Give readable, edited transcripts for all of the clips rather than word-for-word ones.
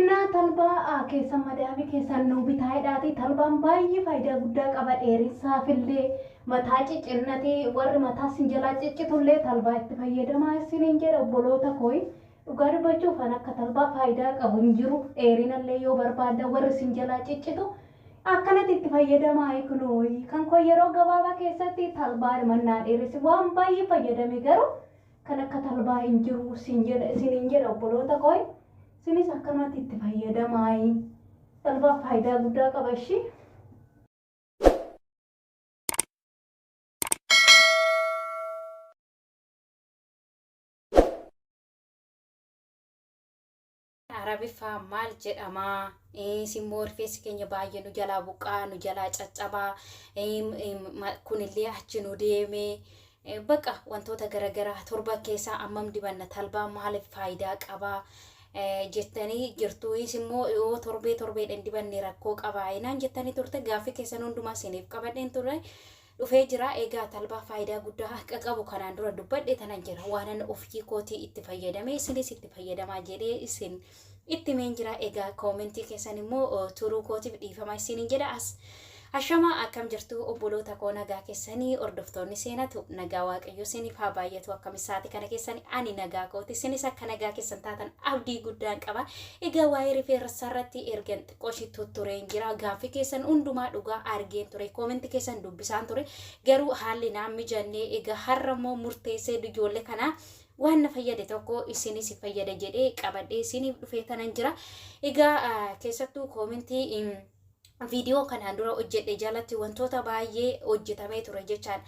Innaa talbaa keessan madaamii keessan nuu bitaa jedhaati. Talbaan baay'ee faayidaa guddaa qaba dheerinsaafillee mataa ciccinnati warri mataa sin jalaa ciccitullee talbaa itti fayyadamaa isiniin jedha obboloota kooyi. Dhugaa dubbachuuf kan akka talbaa faayidaa qabu hin jiru. Dheerinallee yoo barbaadda warri sin jalaa ciccitu akkanatti itti fayyadamaa kunooyi. Kan koo yeroo gabaabaa keessatti talbaa mannaa dheeresse waan baay'ee fayyadame garuu kan akka talbaa hin jiru isiniin jedha obboloota kooyi. Isinis akkanumatti itti fayyadamaa. Talbaa faayidaa guddaa qaba ishii. Arabiffaa maal jedhama? Simmoo rifeensi keenya baay'ee nu jalaa buqqaa, nu jalaa caccabaa, kunillee achi nu deeme. Baqa wantoota garaagaraa torba keessaa ammam dibanna talbaa maaliif faayidaa qabaa jettanii jirtu. Immoo yoo torbee torbeedhaan dibanne rakkoo qabaa naan jettanii turte gaaffii keessan hundumaa isiniif qabadheen ture. Dhufee jira. Egaa talbaa faayidaa guddaa akka qabu kanaan dura dubbadhe tanan jira. Waanan ofii kootii itti fayyadame isinis itti fayyadamaa jedhee isin itti himeen jira. Egaa koomentii keessan immoo turuu kootiif dhiifama isiniin jedha as. Ashamaa akkam jirtu obboloota koo nagaa keessanii hordoftoonni seenatu nagaa waaqayyo isiniif haa baay'atu akkam isaati kana keessanii ani nagaa kooti isinis akka nagaa keessan taatan abdii guddaan qaba. Egaa waa'ee rifeensa irratti ergan xiqqoo ishii tuttureen jira. Gaaffii keessan hundumaa dhugaa argeen ture. Koomenti keessan dubbisaan ture. Garuu haalli naan mijannee egaa har'a immoo murteessee ijoollee kanaa waan na fayyade tokko isinis fayyada jedhee qabadhee isiniif dhufee tanan jira. Egaa keessattuu koomentii viidiyoo kanaan dura hojjedhe jalatti wantoota baay'ee hojjetamee ture jechaan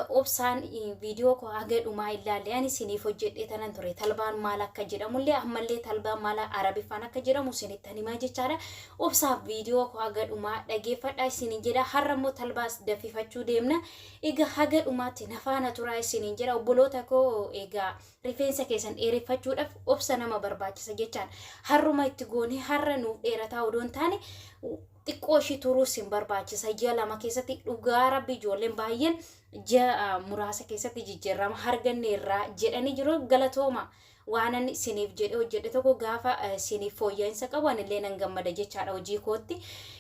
obsaan viidiyoo koo haga dhumaa ilaalle ani isiniif hojjedhee tanan ture. Talbaan maal akka jedhamullee ammallee talbaan maal arabiffaan akka jedhamu isinittan himaa jechaadha. Obsaaf viidiyoo koo haga dhumaa dhageeffadhaa isiniin jedha. Har'a immoo talbaas daffifachuu deemna. Egaa haga dhumaatti na faana turaa isiniin jedha obboloota koo. Egaa rifeensa keessan dheereffachuudhaaf obsa nama barbaachisa jechaan har'uma itti goonee har'a nuuf dheerataa odoo hin taane xiqqoo ishii turuus hin barbaachisa. Ji'a 2 keessatti dhugaa rabbi ijoolleen baay'een ji'a muraasa keessatti jijjiirama arganneerra jedhanii jiru. Galatooma. Waanan isiniif jedhee hojjedhe tokko gaafa isiniif fooyya'insa qabu anillee nan gammada jechaadha hojii kootti.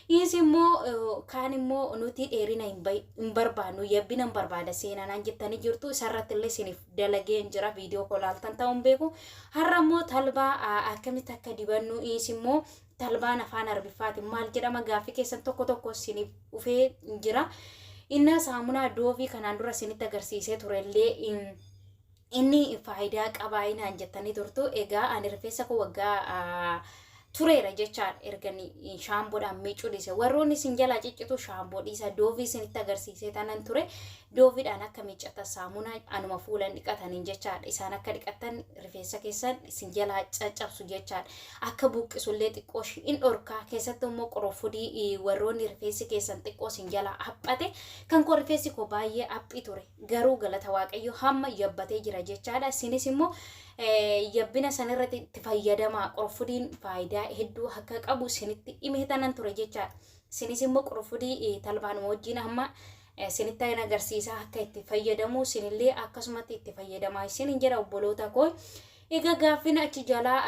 Innis immoo kaan immoo nuti dheerina hin barbaannu yabbina hin barbaada seenaa naan jettanii jirtu isarratti illee isiniif dalageen jira viidiyoo koo laaltan ta'uun beeku. Har'a immoo talbaa akkamitti akka dibannu innis immoo talbaan afaan arabiffaatiin maal jedhama gaaffii keessan tokko tokko isiniif dhufee jira. Innaa saamunaa doovii kanaan dura isinitti agarsiisee turellee inni faayidaa qabaa naan jettanii turtu. Egaa ani rifeensa koo waggaa tureera jechaan erga shaamboodhaan miicuu dhiise. Warroonni isin jalaa ciccitu shaamboo dhiisa. Doovii isinitti agarsiisee tanan ture. Dooviidhaan akka miiccatan saamunaa anuma fuulan dhiqataniin jechaadha. Isaan akka dhiqatan rifeensa keessan isin jalaa caccabsu jechaadha. Akka buqqisullee xiqqoo in dhorkaa. Keessattuu immoo qorofudii warroonni rifeensi keessan xiqqoo isin jalaa haphate. Kan koo rifeensi koo baay'ee haphii ture. Garuu galata waaqayyo hamma yabbatee jira jechaadha. Isinis immoo yabbina sanirratti itti fayyadamaa. Qorfudiin faayidaa hedduu akka qabu isinitti himee tanan ture jechaadha. Isinis immoo qorfudii talbaanuma wajjin hamma isinitti agarsiisaa akka itti fayyadamu isinillee akkasumatti itti fayyadamaa isinin jedha obboloota koo. Egaa gaaffin achi jalaa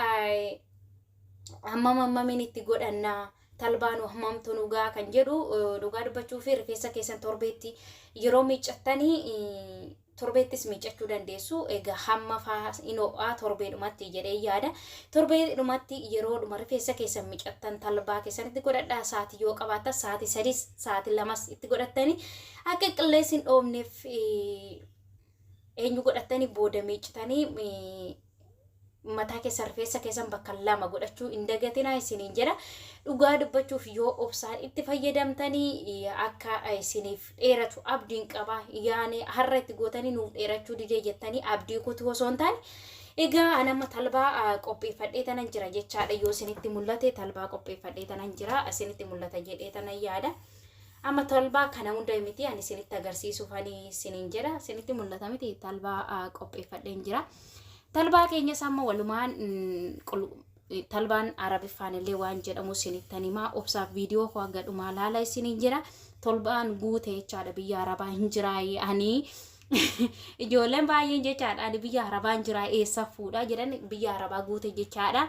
hammam hammamiin itti godhannaa talbaan hammamtu dhugaa kan jedhu dhugaa dubbachuu fi rifeensa keessan torbeetti yeroo miiccattanii torbeettis miiccachuu dandeessu. Egaa hamma faa in ho'aa torbeedhumatti jedhee yaada. Torbeedhumatti yeroodhuma rifeensa keessan miiccattan talbaa keessanitti godhadhaa. Sa'aatii yoo qabaattan sa'aatii 3s sa'aatii 2s itti godhattanii akka qilleensi hin dhoofneef eenyu godhattanii booda miiccitanii mataa keessan rifeensa keessan bakka lama godhachuu hin dagatinaa isiniin jedha. Dhugaa dubbachuuf yoo obsaan itti fayyadamtanii akka isiniif dheeratu abdiin qaba. Yaani har'a itti gootanii nuuf dheerachuu didee jettanii abdii kutuu osoo hin taane. Egaa an amma talbaa qopheeffadhee tanan jira jechaadha. Yoo isinitti mul'ate talbaa qopheeffadhee tanan jira. Isinitti mul'ata jedhee tanan yaada. Amma talbaa kana hunda miti ani isinitti agarsiisuuf ani isiniin jedha. Isinitti mul'ata miti talbaa qopheeffadheen jira. Talbaa keenyas amma walumaan talbaan arabiffaan illee waan jedhamu isinittan himaa obsaaf viidiyoo koo hanga dhumaa laala isiniin jira. Talbaan guute jechaadha biyya arabaa hin jiraayee ani ijoolleen baay'een jechaadha ani biyya arabaa hin jiraa eessa fuudha jedhan biyya arabaa guute jechaadha.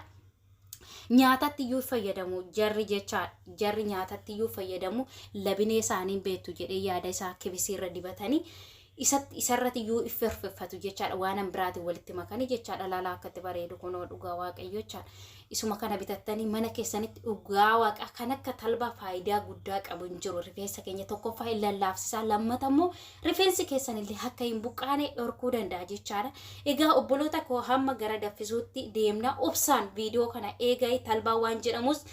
Nyaatatti iyyuu fayyadamu jarri jecha, jarri nyaatatti iyyuu fayyadamu. Labinee isaanii beektu jedhee yaada isaa kibisiirra dibatanii isarratti iyyuu iffirfeffatu jechaadha. Waan biraatiin walitti makanii jechaadha. Laalaa akkatti bareedu kunoo, dhugaa Waaqayyo jechaadha. Isuma kana bitattanii mana keessanitti, dhugaa Waaqa, kan akka talbaa faayidaa guddaa qabu hin jiru. Rifeensa keenya tokkoffaa hin lallaafsisaa, lammata immoo rifeensi keessan illee akka hin buqqaane dhorkuu danda'a jechaadha. Egaa obboloota koo, hamma gara daffisuutti deemna. Obsaan viidiyoo kana eegaa, talbaa waan jedhamus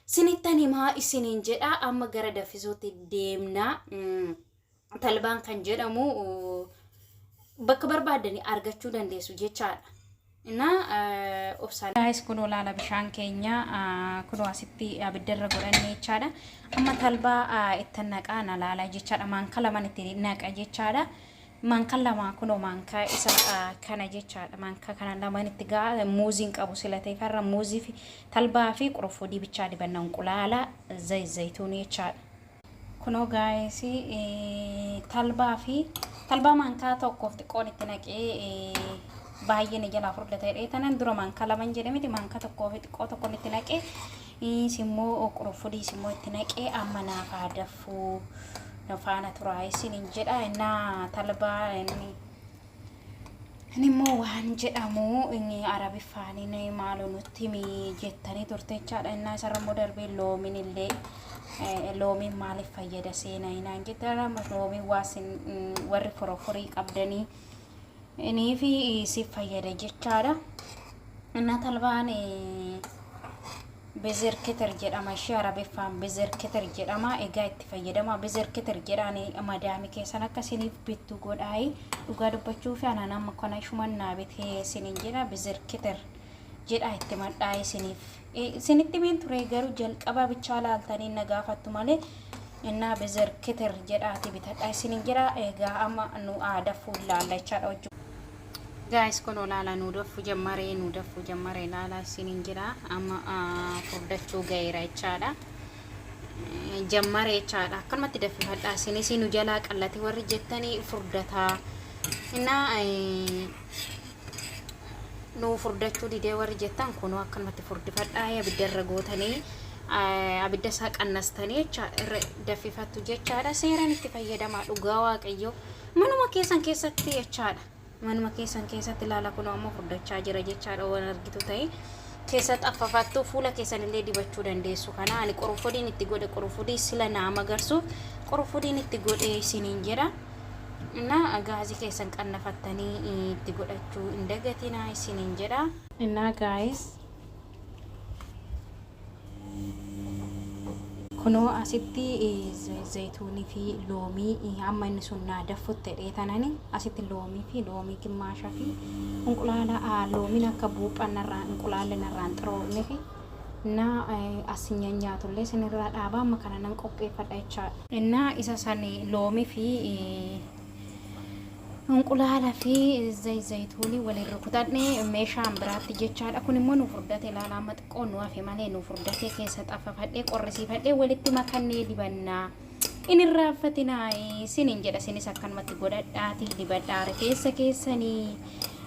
sinittan himaa isiniin jedha. Amma gara daffisuutti deemna. Talbaan kan jedhamu bakka barbaadanii argachuu dandeessu jechaadha. Na obsaan. Guys, kunoo laala, bishaan keenya kunoo asitti abiddarra godhanne jechaadha. Amma talbaa itti naqaa na laala jechaadha. Maanka laman itti naqa jechaadha. Maanka lama kunoo, maanka isa kana jechaadha. Maanka kana laman itti ga'a. Muuziin qabu sila ta'e farra muuzii fi talbaa fi qurufudii bichaa dibanna, inqulaala zayituunii jechaadha. Kunoo guys, talbaa fi talbaa maankaa tokkoof xiqqoon itti naqee, baay'ee ni jalaa furdata jedhee tanan dura maankaa laman jedhe miti, maankaa tokkoo fi xiqqoo tokkoon itti naqee, simmoo qurufudii simmoo itti naqee, amma naaf haa daffuu, na faana turaa isiniin jedha. Innaa talbaa inni immoo waan jedhamu inni Arabiffaaniin maaloo nutti himi jettanii turte jechaadha. Innaa isarra immoo darbee loomiin illee, loomiin maaliif fayyada seenaa inaan jettara. Loomiin waa warri foroforii qabdanii inni fi siif fayyada jechaadha. Innaa talbaan بذر كتر jedhama, ishee Arabiffaan بذر كتر jedhama. Egaa itti fayyadama. بذر كتر jedhaan madaami keessan akka isiniif bittu godhaayi. Dhugaa dubbachuu fi anaan amma kana ishuman naa bitee isiniin jedha. بذر كتر jedha, itti madhaa isiniif. Isinitti miin ture garuu jalqaba bichaa laaltanii na gaafattu malee. Innaa بذر كتر jedhaati bitadha isiniin jedha. Egaa amma nu aadaa fuullaalla jechaadha hojii. Guys, kun olaala, nu daffu jammaree, nu daffu jammaree, laala isiniin jira. Amma furdachuu gaheera jechaadha. Jammaree jechaadha. Akkanumatti daffifadha. Isinis nu jalaa qallate warri jettanii, furdataa. Innaa nu furdachuu didee warri jettan, kunoo akkanumatti furdifadhaa, abidda irra gootanii, abidda isaa qannastanii jecha irra daffifattu jechaadha. Seeraan itti fayyadamaa, dhugaa Waaqayyo, manuma keessan keessatti jechaadha. Manuma keessan keessatti ilaala, kunoo ammoo furdachaa jira jechaadha. Waan argitu ta'e keessatti affafattu, fuula keessan illee dibachuu dandeessu. Kana ani qurunfudiin itti godhe, qurunfudii sila naa magarsuuf qurunfudiin itti godhe isiniin jedha. Innaa gaazii keessan qannafattanii itti godhachuu hin dagatinaa isiniin jedha. Innaa guys, kunoo asitti zayituunii fi loomii amma inni sun naa daffutti dheetanani asitti loomii fi loomii gimmaashaa fi inqulaala, loomiin akka buuphanarraa inqulaalli narraan xiroofne fi na as nyaatullee isinirraa dhaabaa, amma kana nan qopheeffadha jechaadha. Innaa isa san loomii fi inqulaala fi zayituunii waliin rukutadhe meeshaan biraatti jechaadha. Kun immoo nu furdate, ilaalaa, amma xiqqoo nu hafe malee nu furdate. Keessa xaffafadhee, qorrisiifadhee, walitti makannee dibannaa. Inni irraanfatinaa isiniin jedha. Isinis akkanumatti godhadhaatii dibadhaa rifeensa keessanii.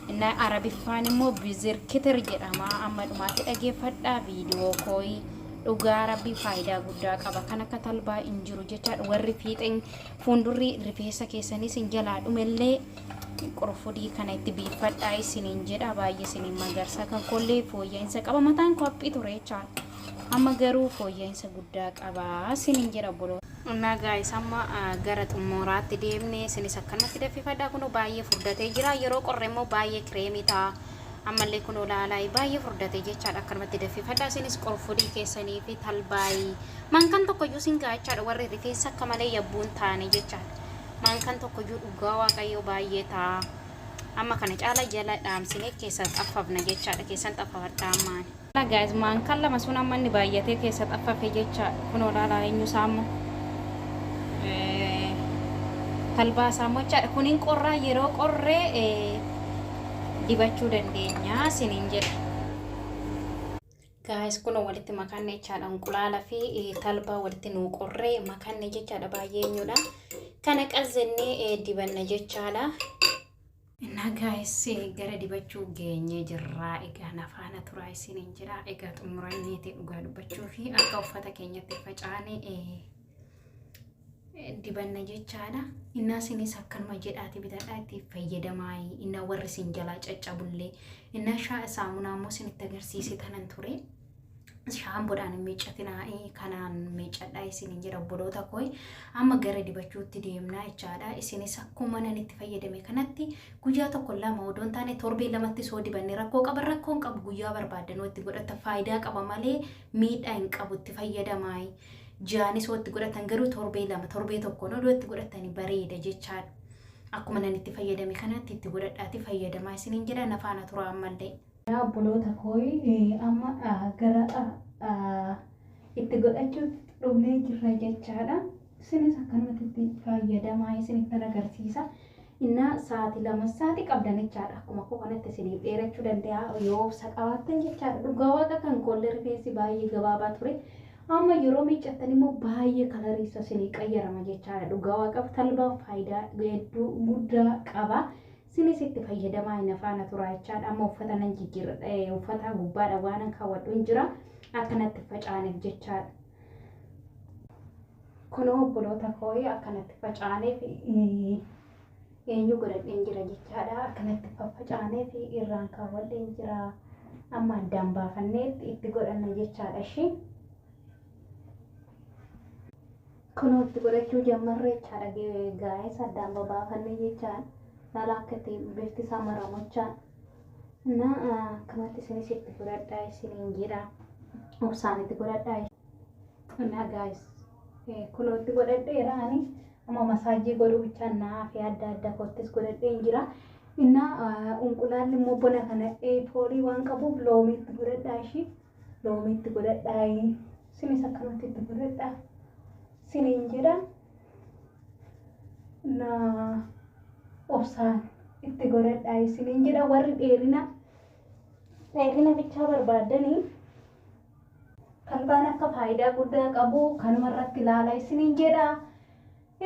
Inni Arabiffaan immoo بذر كتر jedhama. Amma dhumaatti dhageeffadhaa viidiyoo kooyi. Dhugaa Rabbii, faayidaa guddaa qaba. Kan akka talbaa hin jiru jechaadha. Warri fiixeen fuuldurri rifeensa keessanis hin jalaa dhumellee qurfudii kana itti biiffadhaa isiniin jedha. Baay'ee isiniin magarsa. Kan kollee fooyya'insa qaba. Mataan koo haphii ture jechaadha. Amma garuu fooyya'insa guddaa qaba isiniin jedha obboloo. Innaa guys, amma gara xumuraatti deemne. Isinis akkanumatti daffifadhaa. Kunoo baay'ee furdatee jira. Yeroo qorre immoo baay'ee kireemii ta'a. Ammallee kunoo laalaa, baay'ee furdate jechaadha. Akkanumatti daffifadhaa isinis qorfudii keessanii fi talbaayii. Maankaan tokkoyyuu sin ga'a jechaadha, warri rifeensa akka malee yabbuun taane jechaadha. Maankaan tokkoyyuu, dhugaa Waaqayyoo, baay'ee ta'a. Amma kana caala jala dhaamsinee keessa xaffafna jechaadha. Keessan xaffafadhaa ammaan. Guys, maankaan lama sun amma inni baay'atee keessa xaffafe jechaadha. Kunoo laalaa, eenyu isaa immoo talbaa isaa immoo jechaadha. Kunin qorraa, yeroo qorree dibachuu dandeenya isiniin jedha. Guys, kunoo walitti makanne jechaadha. Inqulaala fi talbaa walitti nuu qorree makanne jechaadha. Baay'ee eenyudha. Kana qazzennee dibanna jechaadha. Innaa guys, gara dibachuu geenyee jirraa. Egaa nafaana turaa isiniin jira. Egaa xumuranneeti dhugaa dubbachuu fi akka uffata keenyatti facaane dibanna jechaadha. Innaa isinis akkanuma jedhaati bitadhaa, itti fayyadamaa. Innaa warri isin jalaa caccabullee, innaa saamunaa immoo isinitti agarsiise tanan ture. Shaamboodhaan hin miiccatinaa, kanaan miiccadhaa isiniin jedha obboloota koo. Amma gara dibachuutti deemnaa jechaadha. Isinis akkuma nan itti fayyadame kanatti guyyaa tokko lama odoo hin taane torbee lamatti soo dibanne rakkoo qaba? Rakkoon qabu. Guyyaa barbaaddanoo itti godhata, faayidaa qaba malee miidhaa hin qabu. Itti fayyadamaa. Ji'aanis soo itti godhatan garuu torbee 2, torbee tokkoon odoo itti godhatanii bareeda jechaadha. Akkuma nan itti fayyadame kanatti itti godhadhaati fayyadamaa isiniin jedha. Nafaana tura ammallee. Obboloota koo, amma gara itti godhachuutti dhufnee jirra jechaadha. Isinis akkanumatti itti fayyadamaa isinitti agarsiisa. Innaa sa'aatii 2, sa'aatii qabdan jechaadha. Akkuma koo kanatti isiniif dheerachuu danda'a yoo obsa qabaattan jechaadha. Dhugaa waaqa kan koollee rifeensi baay'ee gabaabaa ture. Amma yeroo miiccattan immoo baay'ee coloriisa isinii qayyarama jechaadha. Dhugaa waaqaaf talbaa faayidaa hedduu guddaa qaba. Isinis itti fayyadamaa, hin afaana tura jechaadha. Amma uffata nan jijjiirradha. Uffata gubbaadha waan an kaawwadhu hin jira. Akkanatti facaaneef jechaadha. Kunoo obboloota koo, akkanatti facaaneef eenyu godhadheen jira jechaadha. Akkanatti faffacaaneef irraan kaawwadheen jira. Amma addaan baafannee itti godhanna jechaadha ishee. Kunoo itti godhachuu jammarre jechaadha. Guys, addaan babaafannee jechaadha. Laala akka itti bifti isaa maramochaa. Na akkanatti isinis itti godhadhaa isiniin jedha. Obsaan itti godhadhaa. Na guys, kunoo itti godhadheera ani. Amma massage godhuu bichaan naa fi adda adda kottis godhadheen jira. Innaa unqulaalli immoo bona kana foolii waan qabuuf loomii itti godhadhaa ishii. Loomii itti godhadhaa. Isinis akkanatti itti godhadhaa isiniin jedha. Na obsaan itti godhadhaa isiniin jedha. Warri dheerina bichaa barbaaddanii talbaan akka faayidaa guddaa qabu kanuma irratti ilaala isiniin jedha.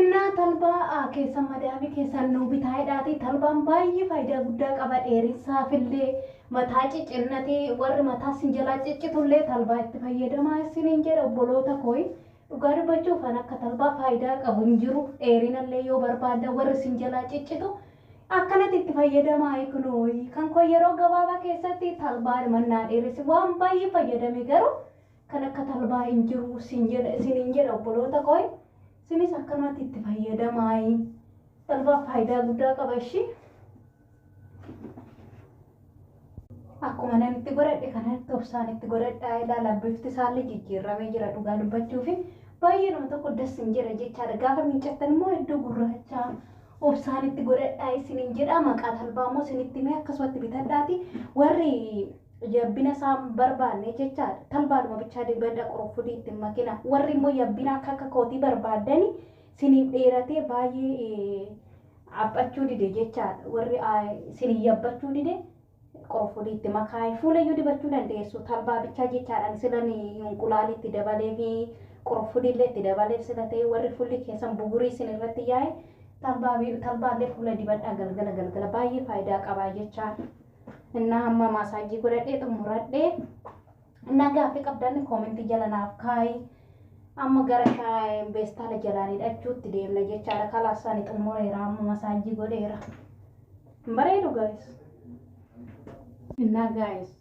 Innaa talbaa keessan madaamii keessan nuu bitaa hidhaati. Talbaan baay'ee faayidaa guddaa qaba. Dheerinsaafillee, mataa ciccinnatee warri mataa sin jalaa ciccitullee talbaa itti fayyadamaa isiniin jedha obboloota koo. Dhugaa dubbachuuf kan akka talbaa faayidaa qabu hin jiru. Dheerinallee yoo barbaadda, warri sin jalaa ciccitu akkanatti itti fayyadamaa. Kunoo kan koo yeroo gabaabaa keessatti talbaa mannaa dheeresse. Waan baay'ee fayyadame garuu kan akka talbaa hin jiru isiniin jedha obboloota koo. Isinis akkanumatti itti fayyadamaa. Talbaa faayidaa guddaa qaba ishii. Akkuma nan itti godhadhe kanatti obsaan itti godhadhaa. Ilaala, bifti isaallee jijjiiramee jira. Dhugaa dubbachuufi baay'ee nama tokko das hin jedha jechaadha. Gaafa miiccattan immoo iddoo gurraacha. Obsaan itti godhadhaa isiniin jedha. Maqaa talbaa immoo isinitti himee akkasumatti bitadhaati. Warri yabbina isaa barbaanne jechaadha, talbaadhuma bichaa dibadha, qorofudii itti makina. Warri immoo yabbina akka akka kootii barbaaddani isiniif dheeratee baay'ee haphachuu dide jechaadha. Warri isinii yabbachuu dide qorofudii itti makaa, fuulayyuu dibachuu dandeessu talbaa bichaa jechaadhaan. Silan unqulaali itti dabalee fi qorofudiillee itti dabaleef sila ta'e, warri fuulli keessan bugurii isin irratti yaa'e talbaallee fuula dibadhaa galgala galgala, baay'ee faayidaa qabaa jechaadha. Innaa amma massage godhadhee xumuradhee. Innaa gaaffii qabdan comment jala naaf kaayi. Amma gara beestaala jalaan hidhachuutti deemna jechaadha. Kalaasaan xumureera, amma massage godheera. Bareedu guys. Innaa guys,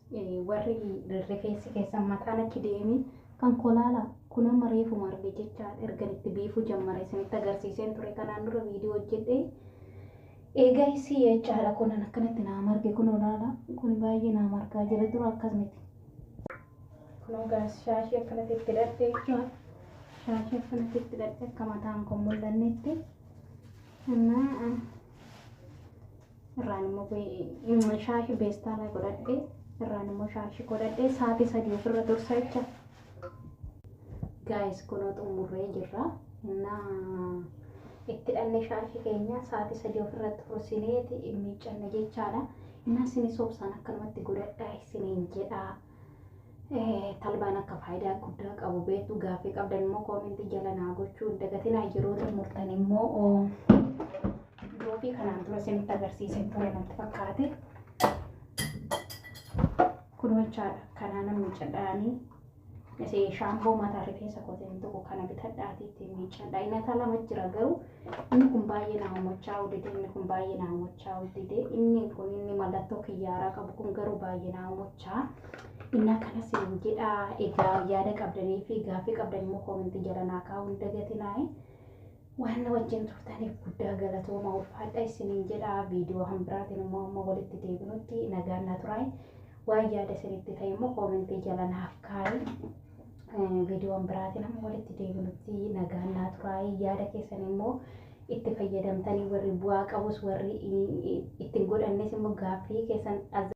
warri rifeensi keessan mataan achi deemi kan kolaala kun amma reefu marge jechaadha. Ergan itti biifuu jammare isinitti agarsiiseen ture kanaan dura viidiyoo hojjedhee. Egaa isii jechaadha, kunan akkanatti naa marge. Kun olaala kun baay'ee naa margaa jira, dura akkas miti. Kunoo guys, shaashii akkanatti itti hidhadhe jechuudha. Shaashii akkanatti itti hidhadhe akka mataan kun mul'annetti. Innaa irraan immoo shaashii beestaala godhadhe, irraan immoo shaashii godhadhe, sa'aatii 3 ofirra tursa jecha. Guys, kunoo xumurree jirra. Innaa itti hidhanne shaashii keenya, sa'aatii 3 ofirratti tursineeti miiccanna jechaadha. Innaa isinis obsaan akkanumatti godhadhaa isiniin jedha. Talbaan akka faayidaa guddaa qabu beektu. Gaaffii qabdan immoo comment jala naa gochuu hin dagatinaa. Yeroo xumurtan immoo Soofii kanaan dura isinitti agarsiisee ture natti fakkaate. Kun jechaadha. Kanaa namni miicadhaanii shaampoo mataa rifeensa kootiin tokko kana bitadhaati ittiin miicadha. Inni lama jira garuu inni kun baay'ee na hawwachaa dide, inni kun baay'ee na hawwachaa dide, inni kun inni mallattoo kiyyaaraa qabu kun garuu baay'ee na hawwachaa. Inni akkanas jedha. Egaa yaada qabdanii fi gaaffii qabdan immoo koomentii jala naa kaa'uu hin dagatinaa. Waan na wajjin turtaniif guddaa galatooma, ulfaadha isiniin jedha. Viidiyoo hambiraatiin immoo amma walitti deebinutti nagaan na turaa. Waan yaada isinitti ta'e immoo koomentii jala naaf kaa'i. Viidiyoo biraatiin amma walitti deebinutti nagaan naa turaa. Yaada keessan immoo itti fayyadamtanii warri bu'aa qabus warri ittiin godhannes immoo gaaffii keessan.